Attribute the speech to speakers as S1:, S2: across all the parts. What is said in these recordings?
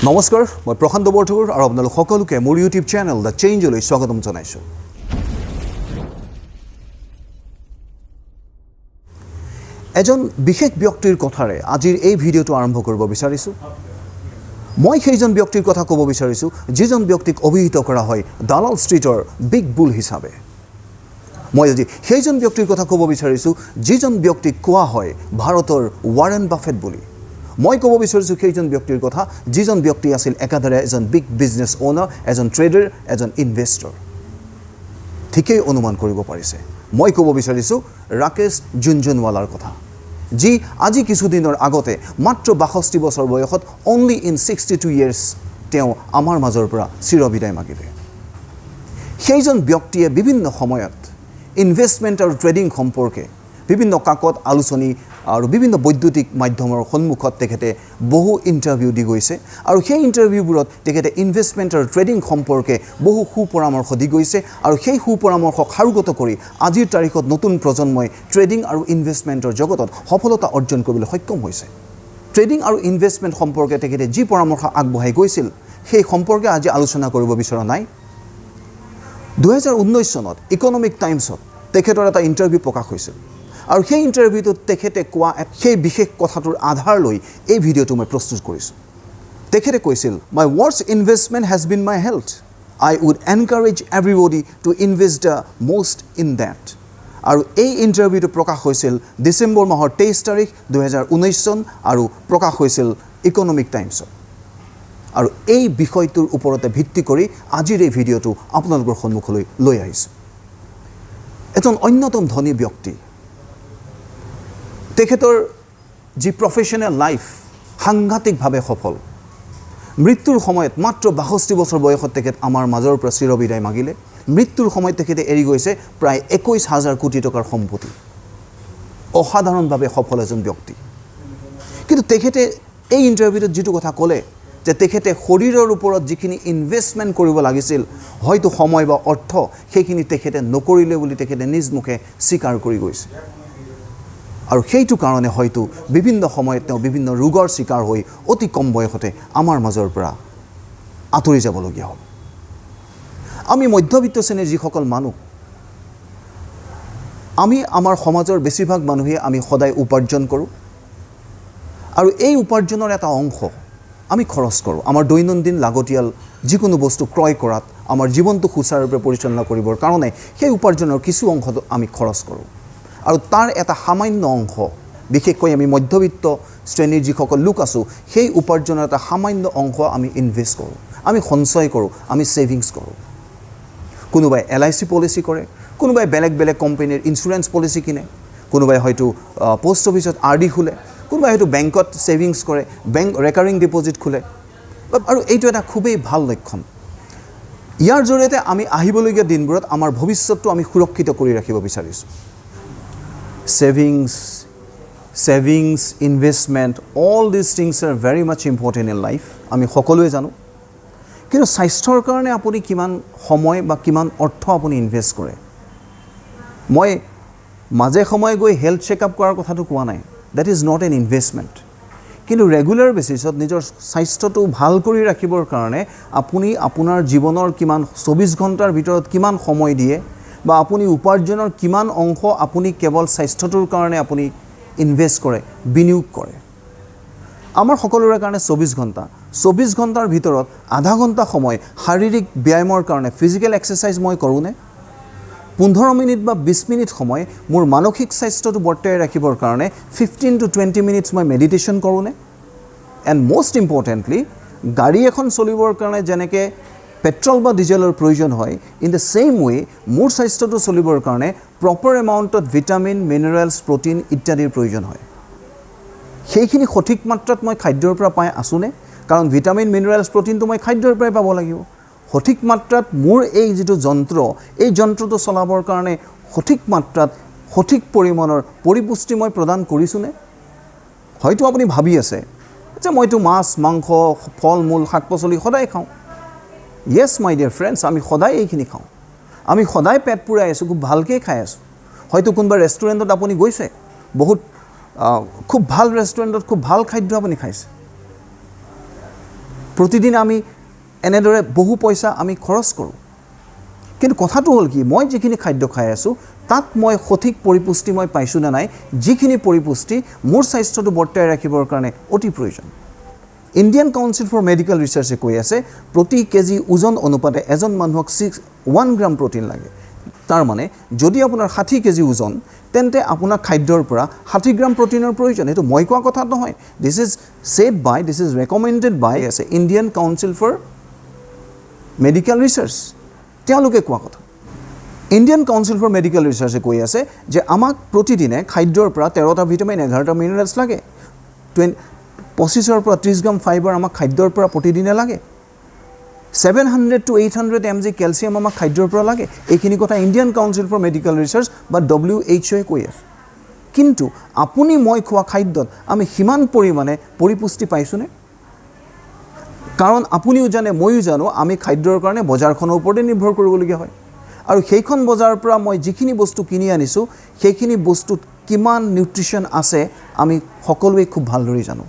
S1: নমস্কাৰ, মই প্ৰশান্ত বৰঠাকুৰ আৰু আপোনালোক সকলোকে মোৰ ইউটিউব চেনেল the চেঞ্জলৈ স্বাগতম জনাইছোঁ। এজন বিশেষ ব্যক্তিৰ কথাৰে আজিৰ এই ভিডিঅ'টো আৰম্ভ কৰিব বিচাৰিছোঁ। মই সেইজন ব্যক্তিৰ কথা ক'ব বিচাৰিছোঁ যিজন ব্যক্তিক অভিহিত কৰা হয় দালাল ষ্ট্ৰীটৰ বিগ বুল হিচাপে। মই আজি সেইজন ব্যক্তিৰ কথা ক'ব বিচাৰিছোঁ যিজন ব্যক্তিক কোৱা হয় ভাৰতৰ ৱাৰেন বাফেট বুলি। মই ক'ব বিচাৰিছোঁ সেইজন ব্যক্তিৰ কথা যিজন ব্যক্তি আছিল একাধাৰে এজন বিগ বিজনেছ অ'নাৰ, এজন ট্ৰেডাৰ, এজন ইনভেষ্টৰ। ঠিকেই অনুমান কৰিব পাৰিছে, মই ক'ব বিচাৰিছোঁ ৰাকেশ ঝুনঝুনৱালাৰ কথা, যি আজি কিছুদিনৰ আগতে মাত্ৰ 62 বছৰ বয়সত অনলি ইন 62 ইয়েৰ্ছ তেওঁ আমাৰ মাজৰ পৰা চিৰবিদায় মাগিলে। সেইজন ব্যক্তিয়ে বিভিন্ন সময়ত ইনভেষ্টমেণ্ট আৰু ট্ৰেডিং সম্পৰ্কে বিভিন্ন কাকত, আলোচনী আৰু বিভিন্ন বৈদ্যুতিক মাধ্যমৰ সন্মুখত তেখেতে বহু ইণ্টাৰভিউ দি গৈছে আৰু সেই ইণ্টাৰভিউবোৰত তেখেতে ইনভেষ্টমেণ্ট আৰু ট্ৰেডিং সম্পৰ্কে বহু সুপৰামৰ্শ দি গৈছে আৰু সেই সুপৰামৰ্শ সাৰোগত কৰি আজিৰ তাৰিখত নতুন প্ৰজন্মই ট্ৰেডিং আৰু ইনভেষ্টমেণ্টৰ জগতত সফলতা অৰ্জন কৰিবলৈ সক্ষম হৈছে। ট্ৰেডিং আৰু ইনভেষ্টমেণ্ট সম্পৰ্কে তেখেতে যি পৰামৰ্শ আগবঢ়াই গৈছিল সেই সম্পৰ্কে আজি আলোচনা কৰিব বিচৰা নাই। 2019 চনত ইকনমিক টাইমছত তেখেতৰ এটা ইণ্টাৰভিউ প্ৰকাশ হৈছিল আৰু সেই ইণ্টাৰভিউটোত তেখেতে কোৱা সেই বিশেষ কথাটোৰ আধাৰ লৈ এই ভিডিঅ'টো মই প্ৰস্তুত কৰিছোঁ। তেখেতে কৈছিল, my worst investment has been my health. I would encourage everybody to invest the most in that. আৰু এই ইণ্টাৰভিউটো প্ৰকাশ হৈছিল ডিচেম্বৰ মাহৰ 23 তাৰিখ 2019 চন আৰু প্ৰকাশ হৈছিল ইকনমিক টাইমছত। আৰু এই বিষয়টোৰ ওপৰতে ভিত্তি কৰি আজিৰ এই ভিডিঅ'টো আপোনালোকৰ সন্মুখলৈ লৈ আহিছোঁ। এজন অন্যতম ধনী ব্যক্তি, তেখেতৰ যি প্ৰফেশ্যনেল লাইফ সাংঘাতিকভাৱে সফল। মৃত্যুৰ সময়ত মাত্ৰ 62 বছৰ বয়সত তেখেত আমাৰ মাজৰ পৰা চিৰবিদায় মাগিলে। মৃত্যুৰ সময়ত তেখেতে এৰি গৈছে প্ৰায় 21,000 কোটি টকাৰ সম্পত্তি। অসাধাৰণভাৱে সফল এজন ব্যক্তি। কিন্তু তেখেতে এই ইণ্টাৰভিউটোত যিটো কথা ক'লে যে তেখেতে শৰীৰৰ ওপৰত যিখিনি ইনভেষ্টমেণ্ট কৰিব লাগিছিল, হয়তো সময় বা অৰ্থ, সেইখিনি তেখেতে নকৰিলে বুলি তেখেতে নিজ মুখে স্বীকাৰ কৰি গৈছে। আৰু সেইটো কাৰণে হয়তো বিভিন্ন সময়ত তেওঁ বিভিন্ন ৰোগৰ চিকাৰ হৈ অতি কম বয়সতে আমাৰ মাজৰ পৰা আঁতৰি যাবলগীয়া হ'ল। আমি মধ্যবিত্ত শ্ৰেণীৰ যিসকল মানুহ, আমি আমাৰ সমাজৰ বেছিভাগ মানুহে আমি সদায় উপাৰ্জন কৰোঁ আৰু এই উপাৰ্জনৰ এটা অংশ আমি খৰচ কৰোঁ আমাৰ দৈনন্দিন লাগতিয়াল যিকোনো বস্তু ক্ৰয় কৰাত, আমাৰ জীৱনটো সুচাৰুৰূপে পৰিচালনা কৰিবৰ কাৰণে সেই উপাৰ্জনৰ কিছু অংশ আমি খৰচ কৰোঁ। আৰু তাৰ এটা সামান্য অংশ, বিশেষকৈ আমি মধ্যবিত্ত শ্ৰেণীৰ যিসকল লোক আছোঁ, সেই উপাৰ্জনৰ এটা সামান্য অংশ আমি ইনভেষ্ট কৰোঁ, আমি সঞ্চয় কৰোঁ, আমি ছেভিংছ কৰোঁ। কোনোবাই LIC policy কৰে, কোনোবাই বেলেগ বেলেগ কোম্পানীৰ ইঞ্চুৰেঞ্চ পলিচি কিনে, কোনোবাই হয়তো পোষ্ট অফিচত RD খোলে, কোনোবাই হয়তো বেংকত ছেভিংছ কৰে, বেংক ৰেকাৰিং ডিপ'জিট খোলে। আৰু এইটো এটা খুবেই ভাল লক্ষণ। ইয়াৰ জৰিয়তে আমি আহিবলগীয়া দিনবোৰত আমাৰ ভৱিষ্যতটো আমি সুৰক্ষিত কৰি ৰাখিব বিচাৰিছোঁ। Savings, investment, all these things are very much important in life, আমি সকলোৱে জানো। কিন্তু স্বাস্থ্যৰ কাৰণে আপুনি কিমান সময় বা কিমান অৰ্থ আপুনি ইনভেষ্ট কৰে? মই মাজে সময়ে গৈ হেল্থ চেকআপ কৰাৰ কথাটো কোৱা নাই, that is not an investment. কিন্তু ৰেগুলাৰ বেচিছত নিজৰ স্বাস্থ্যটো ভাল কৰি ৰাখিবৰ কাৰণে আপুনি আপোনাৰ জীৱনৰ কিমান 24 ঘণ্টাৰ ভিতৰত কিমান সময় দিয়ে বা আপুনি উপাৰ্জনৰ কিমান অংশ আপুনি কেৱল স্বাস্থ্যটোৰ কাৰণে আপুনি ইনভেষ্ট কৰে, বিনিয়োগ কৰে। আমাৰ সকলোৰে কাৰণে 24 ঘণ্টা, 24 ঘণ্টাৰ ভিতৰত আধা ঘণ্টা সময় শাৰীৰিক ব্যায়ামৰ কাৰণে ফিজিকেল এক্সাৰচাইজ মই কৰোঁনে? 15 মিনিট বা 20 মিনিট সময় মোৰ মানসিক স্বাস্থ্যটো বৰ্তাই ৰাখিবৰ কাৰণে 15 টু 20 মিনিটছ মই মেডিটেশ্যন কৰোঁনে? এণ্ড মষ্ট ইম্পৰ্টেণ্টলি, গাড়ী এখন চলিবৰ কাৰণে যেনেকৈ পেট্ৰল বা ডিজেলৰ প্ৰয়োজন হয়, ইন the same ৱে মোৰ স্বাস্থ্যটো চলিবৰ কাৰণে প্ৰপাৰ এমাউণ্টত ভিটামিন, মিনাৰেলছ, প্ৰ'টিন ইত্যাদিৰ প্ৰয়োজন হয়। সেইখিনি সঠিক মাত্ৰাত মই খাদ্যৰ পৰা পাই আছোঁনে? কাৰণ ভিটামিন, মিনাৰেলছ, প্ৰ'টিনটো মই খাদ্যৰ পৰাই পাব লাগিব। সঠিক মাত্ৰাত মোৰ এই যিটো যন্ত্ৰ, এই যন্ত্ৰটো চলাবৰ কাৰণে সঠিক মাত্ৰাত সঠিক পৰিমাণৰ পৰিপুষ্টি মই প্ৰদান কৰিছোঁনে? হয়তো আপুনি ভাবি আছে যে মইতো মাছ, মাংস, ফল মূল, শাক পাচলি সদায় খাওঁ। য়েছ মাই ডিয়াৰ ফ্ৰেণ্ডছ, আমি সদায় এইখিনি খাওঁ, আমি সদায় পেট পূৰাই আছোঁ, খুব ভালকৈ খাই আছোঁ। হয়তো কোনোবা ৰেষ্টুৰেণ্টত আপুনি গৈছে, বহুত খুব ভাল ৰেষ্টুৰেণ্টত খুব ভাল খাদ্য আপুনি খাইছে। প্ৰতিদিন আমি এনেদৰে বহু পইচা আমি খৰচ কৰোঁ। কিন্তু কথাটো হ'ল কি, মই যিখিনি খাদ্য খাই আছোঁ তাত মই সঠিক পৰিপুষ্টি মই পাইছোঁ নে নাই, যিখিনি পৰিপুষ্টি মোৰ স্বাস্থ্যটো বৰ্তাই ৰাখিবৰ কাৰণে অতি প্ৰয়োজন। ইণ্ডিয়ান কাউন্সিল ফৰ মেডিকেল ৰিচাৰ্চে কৈ আছে, প্ৰতি কেজি ওজন অনুপাতে এজন মানুহক 1 গ্ৰাম প্ৰ'টিন লাগে। তাৰমানে যদি আপোনাৰ 60 কেজি ওজন, তেন্তে আপোনাৰ খাদ্যৰ পৰা 60 গ্ৰাম প্ৰ'টিনৰ প্ৰয়োজন। সেইটো মই কোৱা কথা নহয়। This is recommended by আছে Indian Council for Medical Research, তেওঁলোকে কোৱা কথা। ইণ্ডিয়ান কাউন্সিল ফৰ মেডিকেল ৰিচাৰ্চে কৈ আছে যে আমাক প্ৰতিদিনে খাদ্যৰ পৰা 13টা ভিটামিন, 11টা মিনাৰেলছ লাগে। 25ৰ পৰা 30 গ্ৰাম ফাইবাৰ আমাক খাদ্যৰ পৰা প্ৰতিদিনে লাগে। 700 to 800 mg calcium আমাক খাদ্যৰ পৰা লাগে। এইখিনি কথা Indian council for medical research বা ডব্লিউ এইচ অ'য়ে কৈ আছে। কিন্তু আপুনি মই খোৱা খাদ্যত আমি সিমান পৰিমাণে পৰিপুষ্টি পাইছোঁনে? কাৰণ আপুনিও জানে, ময়ো জানো, আমি খাদ্যৰ কাৰণে বজাৰখনৰ ওপৰতে নিৰ্ভৰ কৰিবলগীয়া হয়। আৰু সেইখন বজাৰৰ পৰা মই যিখিনি বস্তু কিনি আনিছোঁ, সেইখিনি বস্তুত কিমান নিউট্ৰিশ্যন আছে আমি সকলোৱে খুব ভালদৰে জানো।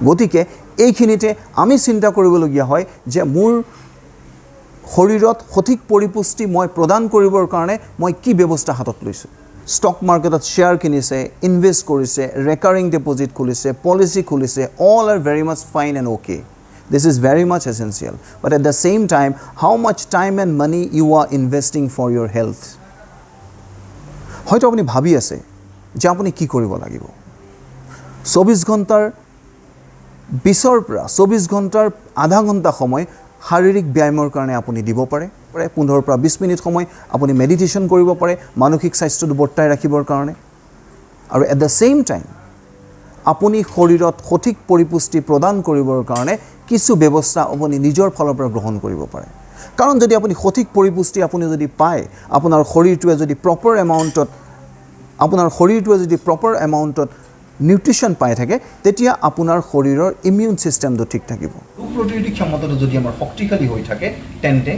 S1: গতিকে এইখিনিতে আমি চিন্তা কৰিবলগীয়া হয় যে মোৰ শৰীৰত সঠিক পৰিপুষ্টি মই প্ৰদান কৰিবৰ কাৰণে মই কি ব্যৱস্থা হাতত লৈছোঁ। ষ্টক মাৰ্কেটত শ্বেয়াৰ কিনিছে, ইনভেষ্ট কৰিছে, ৰেকাৰিং ডিপ'জিট খুলিছে, পলিচি খুলিছে, all are very much fine and okay. This is very much essential, but at the same time, how much time and money you are investing for your health? হয়তো আপুনি ভাবি আছে যে আপুনি কি কৰিব লাগিব। 24 ঘণ্টাৰ 20ৰ পৰা 24 ঘণ্টাৰ আধা ঘণ্টা সময় শাৰীৰিক ব্যায়ামৰ কাৰণে আপুনি দিব পাৰে। 15ৰ পৰা 20 মিনিট সময় আপুনি মেডিটেশ্যন কৰিব পাৰে মানসিক স্বাস্থ্যটো বৰ্তাই ৰাখিবৰ কাৰণে। আৰু এট the same time আপুনি শৰীৰত সঠিক পৰিপুষ্টি প্ৰদান কৰিবৰ কাৰণে কিছু ব্যৱস্থা আপুনি নিজৰ ফালৰ পৰা গ্ৰহণ কৰিব পাৰে। কাৰণ যদি আপুনি সঠিক পৰিপুষ্টি আপুনি যদি পায়, আপোনাৰ শৰীৰটোৱে যদি প্ৰপাৰ এমাউণ্টত নিউট্ৰিশ্যন পাই থাকে, তেতিয়া আপোনাৰ শৰীৰৰ ইমিউন ছিষ্টেমটো ঠিক থাকিব। ৰোগ প্ৰতিৰোধী ক্ষমতাটো যদি আমাৰ শক্তিশালী হৈ থাকে, তেন্তে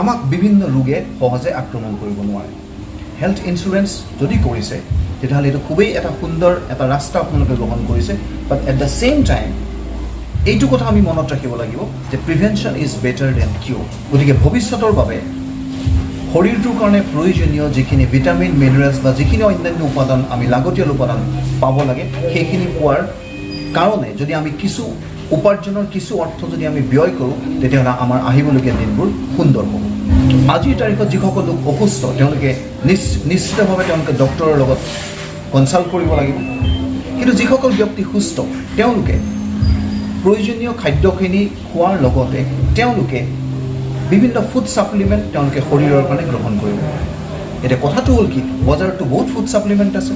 S1: আমাক বিভিন্ন ৰোগে সহজে আক্ৰমণ কৰিব নোৱাৰে। হেল্থ ইঞ্চুৰেঞ্চ যদি কৰিছে, তেতিয়াহ'লে এইটো খুবেই এটা সুন্দৰ এটা ৰাস্তা আপোনালোকে গ্ৰহণ কৰিছে। But at the same time এইটো কথা আমি মনত ৰাখিব লাগিব যে prevention is better than cure। গতিকে ভৱিষ্যতৰ বাবে শৰীৰটোৰ কাৰণে প্ৰয়োজনীয় যিখিনি ভিটামিন, মিনাৰেলছ বা যিখিনি অন্যান্য উপাদান আমি লাগতিয়াল উপাদান পাব লাগে, সেইখিনি পোৱাৰ কাৰণে যদি আমি কিছু উপাৰ্জনৰ কিছু অৰ্থ যদি আমি ব্যয় কৰোঁ, তেতিয়াহ'লে আমাৰ আহিবলগীয়া দিনবোৰ সুন্দৰ হ'ব। আজিৰ তাৰিখত যিসকল লোক অসুস্থ, তেওঁলোকে নিশ্চিতভাৱে তেওঁলোকে ডক্তৰৰ লগত কনচাল্ট কৰিব লাগিব। কিন্তু যিসকল ব্যক্তি সুস্থ, তেওঁলোকে প্ৰয়োজনীয় খাদ্যখিনি খোৱাৰ লগতে তেওঁলোকে বিভিন্ন ফুড ছাপ্লিমেণ্ট তেওঁলোকে শৰীৰৰ কাৰণে গ্ৰহণ কৰিব পাৰে। এতিয়া কথাটো হ'ল কি, বজাৰততো বহুত ফুড ছাপ্লিমেণ্ট আছে।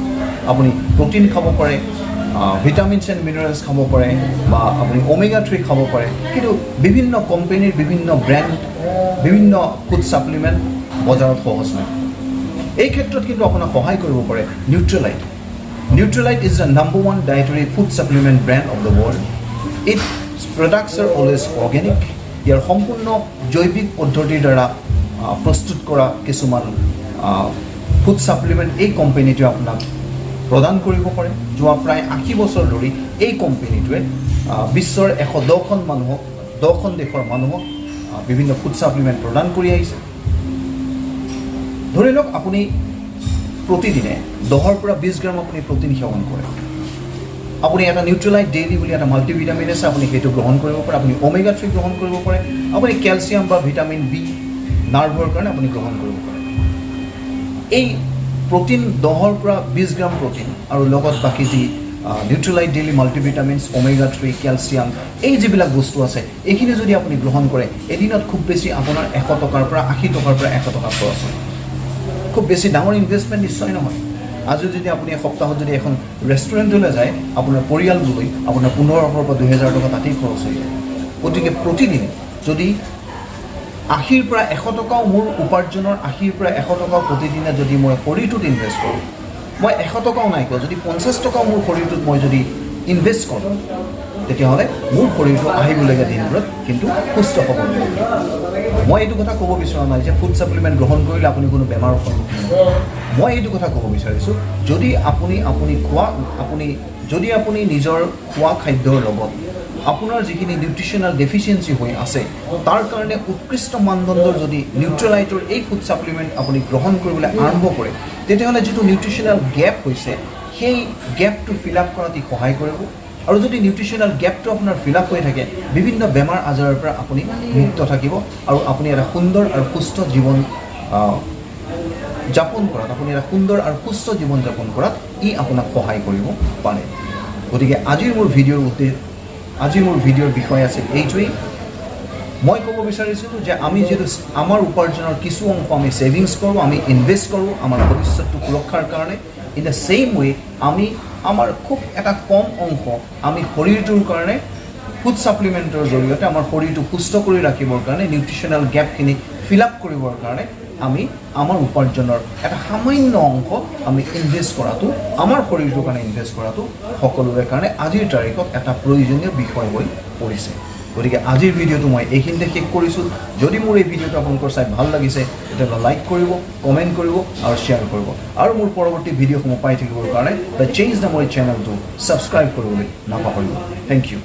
S1: আপুনি প্ৰ'টিন খাব পাৰে, ভিটামিনছ এণ্ড মিনাৰেলছ খাব পাৰে বা আপুনি অমেগা 3 খাব পাৰে। কিন্তু বিভিন্ন কোম্পেনীৰ বিভিন্ন ব্ৰেণ্ড, বিভিন্ন ফুড ছাপ্লিমেণ্ট বজাৰত সহজ নহয়। এই ক্ষেত্ৰত কিন্তু আপোনাক সহায় কৰিব পাৰে Nutrilite. Nutrilite is the number one dietary food supplement brand of the world. Its products are always organic. ইয়াৰ সম্পূৰ্ণ জৈৱিক পদ্ধতিৰ দ্বাৰা প্ৰস্তুত কৰা কিছুমান ফুড ছাপ্লিমেণ্ট এই কোম্পেনীটোৱে আপোনাক প্ৰদান কৰিব পাৰে। যোৱা প্ৰায় 80 বছৰ ধৰি এই কোম্পেনীটোৱে বিশ্বৰ 110খন মানুহক, 10খন দেশৰ মানুহক বিভিন্ন ফুড ছাপ্লিমেণ্ট প্ৰদান কৰি আহিছে। ধৰি লওক আপুনি প্ৰতিদিনে 10ৰ পৰা 20 গ্ৰাম আপুনি প্ৰ'টিন সেৱন কৰে। আপুনি এটা নিউট্ৰেলাইট ডেইলি বুলি এটা মাল্টিভিটামিন আছে, আপুনি সেইটো গ্ৰহণ কৰিব পাৰে। আপুনি অমেগা 3 গ্ৰহণ কৰিব পাৰে। আপুনি কেলছিয়াম বা ভিটামিন বি নাৰ্ভৰ কাৰণে আপুনি গ্ৰহণ কৰিব পাৰে। এই প্ৰ'টিন 10ৰ পৰা 20 গ্ৰাম প্ৰ'টিন আৰু লগত বাকী যি Nutrilite daily multivitamins, omega 3, calcium, এই যিবিলাক বস্তু আছে, এইখিনি যদি আপুনি গ্ৰহণ কৰে, এদিনত খুব বেছি আপোনাৰ 100 টকাৰ পৰা 80 টকাৰ পৰা 100 টকা খৰচ হয়। খুব বেছি ডাঙৰ ইনভেষ্টমেণ্ট নিশ্চয় নহয়। আজি যদি আপুনি এসপ্তাহত যদি এখন ৰেষ্টুৰেণ্টলৈ যায় আপোনাৰ পৰিয়ালটো লৈ, আপোনাৰ 1500ৰ পৰা 2000 টকা তাতেই খৰচ হৈ যায়। গতিকে প্ৰতিদিনে যদি 80ৰ পৰা 100 টকাও, মোৰ উপাৰ্জনৰ 80ৰ পৰা 100 টকাও প্ৰতিদিনে যদি মই শৰীৰটোত ইনভেষ্ট কৰোঁ, মই 100 টকাও নাই কোৱা, যদি 50 টকাও মোৰ শৰীৰটোত মই যদি ইনভেষ্ট কৰোঁ, তেতিয়াহ'লে মোৰ শৰীৰটো আহিবলগীয়া দিনবোৰত কিন্তু সুস্থ সবল হৈ থাকিব। মই এইটো কথা ক'ব বিচৰা নাই যে ফুড ছাপ্লিমেণ্ট গ্ৰহণ কৰিলে আপুনি কোনো বেমাৰৰ সন্মুখীন হ'ব। মই এইটো কথা ক'ব বিচাৰিছোঁ, যদি আপুনি আপুনি খোৱা আপুনি যদি আপুনি নিজৰ খোৱা খাদ্যৰ লগত আপোনাৰ যিখিনি নিউট্ৰিশ্যনেল ডেফিচিয়েঞ্চি হৈ আছে, তাৰ কাৰণে উৎকৃষ্ট মানদণ্ডৰ যদি নিউট্ৰেলাইটৰ এই ফুড ছাপ্লিমেণ্ট আপুনি গ্ৰহণ কৰিবলৈ আৰম্ভ কৰে, তেতিয়াহ'লে যিটো নিউট্ৰিশ্যনেল গেপ হৈছে, সেই গেপটো ফিল আপ কৰাত ই সহায় কৰিব। আৰু যদি নিউট্ৰিশ্যনেল গেপটো আপোনাৰ ফিল আপ হৈ থাকে, বিভিন্ন বেমাৰ আজাৰৰ পৰা আপুনি মুক্ত থাকিব আৰু আপুনি এটা সুন্দৰ আৰু সুস্থ জীৱন যাপন কৰাত, আপুনি এটা সুন্দৰ আৰু সুস্থ জীৱন যাপন কৰাত ই আপোনাক সহায় কৰিব পাৰে। গতিকে আজিৰ মোৰ ভিডিঅ'ৰ বিষয় আছিল এইটোৱেই। মই ক'ব বিচাৰিছিলোঁ যে আমি যিহেতু আমাৰ উপাৰ্জনৰ কিছু অংশ আমি ছেভিংছ কৰোঁ, আমি ইনভেষ্ট কৰোঁ আমাৰ ভৱিষ্যতটো সুৰক্ষাৰ কাৰণে, ইন the same ৱে আমি আমাৰ খুব এটা কম অংশ আমি শৰীৰটোৰ কাৰণে ফুড ছাপ্লিমেণ্টৰ জৰিয়তে আমাৰ শৰীৰটো সুস্থ কৰি ৰাখিবৰ কাৰণে, নিউট্ৰিশ্যনেল গেপখিনি ফিল আপ কৰিবৰ কাৰণে আমি আমাৰ উপাৰ্জনৰ এটা সামান্য অংশ আমি ইনভেষ্ট কৰাটো, আমাৰ শৰীৰটোৰ কাৰণে ইনভেষ্ট কৰাটো সকলোৰে কাৰণে আজিৰ তাৰিখত এটা প্ৰয়োজনীয় বিষয় হৈ পৰিছে। গতিকে আজিৰ ভিডিঅ'টো মই এইখিনিতে শেষ কৰিছোঁ। যদি মোৰ এই ভিডিঅ'টো আপোনালোকৰ চাই ভাল লাগিছে, তেতিয়াহ'লে লাইক কৰিব, কমেণ্ট কৰিব আৰু শ্বেয়াৰ কৰিব আৰু মোৰ পৰৱৰ্তী ভিডিঅ'সমূহ পাই থাকিবৰ কাৰণে the change নামৰ এই চেনেলটো ছাবস্ক্ৰাইব কৰিবলৈ নাপাহৰিব। Thank you.